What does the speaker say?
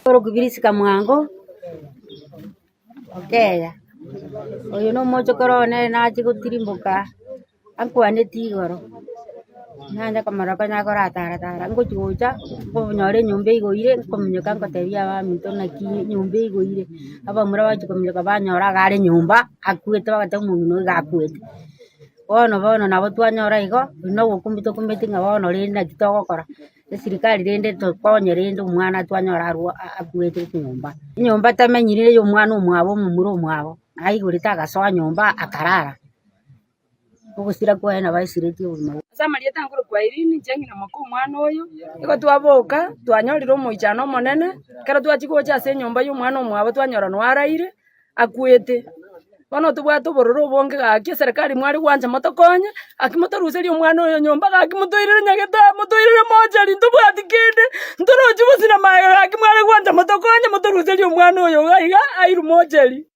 Orokubirisika mwango okeya, oyo nomochokoro one nachia gotirimboka ankwaneti igoro, nanye komorora konya koratara tara ngochi gocha, nkonyora enyomba eigoire nkominyoka nkotebia abaminto naki enyomba eigoire, abamura bachia kominyoka banyora iga are nyomba akwete bagateba omong'ina oyo iga akwete. Bono bono nabo twanyora igo, oyio nogokumia tokumeti ng'a bono rende naki togokora. Esirikari rende tokonye rende omwana twanyora arwa akwete nyomba. Enyomba tamenyire ya omwana omwabo omomura omwabo, aigorete agasoa nyomba akarara, ogosira kwaye nabo aisiretie obogima bwaye. Ase amarieta nkorokwa Irene, inche ng'ina moka omwana oyo, nigo twaboka, twanyorire omoichano omonene, ekero twachia gocha ase enyomba ya omwana omwabo twanyora noyo araire, akwete. Bono tobwate obororo obonge gaki eserekari mware gwancha motokonye, gaki motoruserie omwana oyo nyomba gaki motoirere nyagetari motoirere mochari ntobwati kende, ntorochi gose na magega gaki mware gwancha motokonye motoruserie omwana oyo iga iga airwe mochari.